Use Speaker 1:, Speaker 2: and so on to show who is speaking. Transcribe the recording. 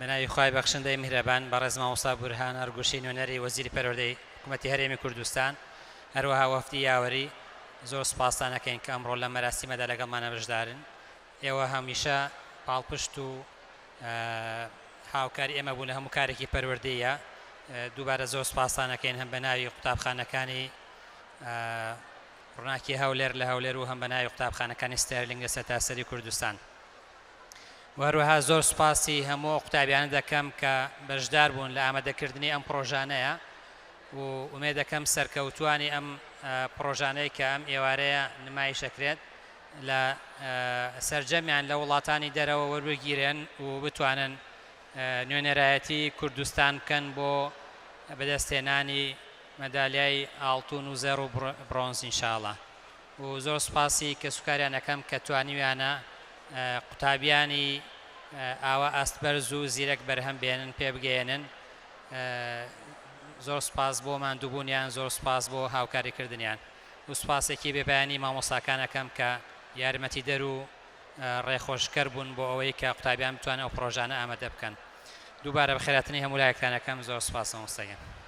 Speaker 1: بەناوی خوای بەخشندەی میهرەبان، بەڕێز مامۆستا بورهان ئەرگوشی نوێنەری وەزیری پەروەردەی حکومەتی هەرێمی کوردستان، هەروەها وەفدی یاوەری، زۆر سوپاستان ئەکەین کە ئەمڕۆ لەم مەراسیمەدا لەگەڵمانە بەشدارن. ئێوە هەمیشە پاڵپشت و هاوکاری ئێمە بوون لە هەموو کارێکی پەروەردەییا. دووبارە زۆر سوپاستان ئەکەین هەم بە ناوی قوتابخانەکانی ڕووناکی هەولێر لە هەولێر و هەم بە ناوی قوتابخانەکانی ستێرلینگ لە سەرتاسەری کوردستان. و هەروەها زۆر سوپاسی هەموو ئەو قوتابیانە دەکەم کە بەشدار بوون لە ئامادەکردنی ئەم پڕۆژانەیە و ئومێد دەکەم سەرکەوتووانی ئەم پڕۆژانەی کە ئەم ئێوارەیە نمایش ئەکرێت لە سەرجەمیان لە وڵاتانی دەرەوە وەربگیرێن و بتوانن نوێنەرایەتی کوردستان بکەن بۆ بەدەستهێنانی مەدالیای ئاڵتون و زێڕ و بڕۆنز ان شاء اللە. و زۆر سوپاسی کەسوکاریان ئەکەم کە توانیویانە قوتابیانی ئاوا ئاست بەرز و زیرەک بەرهەم بێنن پێ بگەیەنن زۆر سوپاس بۆ ماندووبوونیان زۆر سوپاس بۆ هاوکاری کردنیان و سوپاسێکی بێ پایانی مامۆستاکان ئەکەم کە یارمەتیدەر و ڕێخۆشکەر بوون بۆ ئەوەی کە قوتابیان بتوانن ئەو پڕۆژانە ئامادە بکەن دووبارە بەخێرهاتنی هەموو لایەکتان ئەکەم زۆر سوپاس مامۆستا گیان.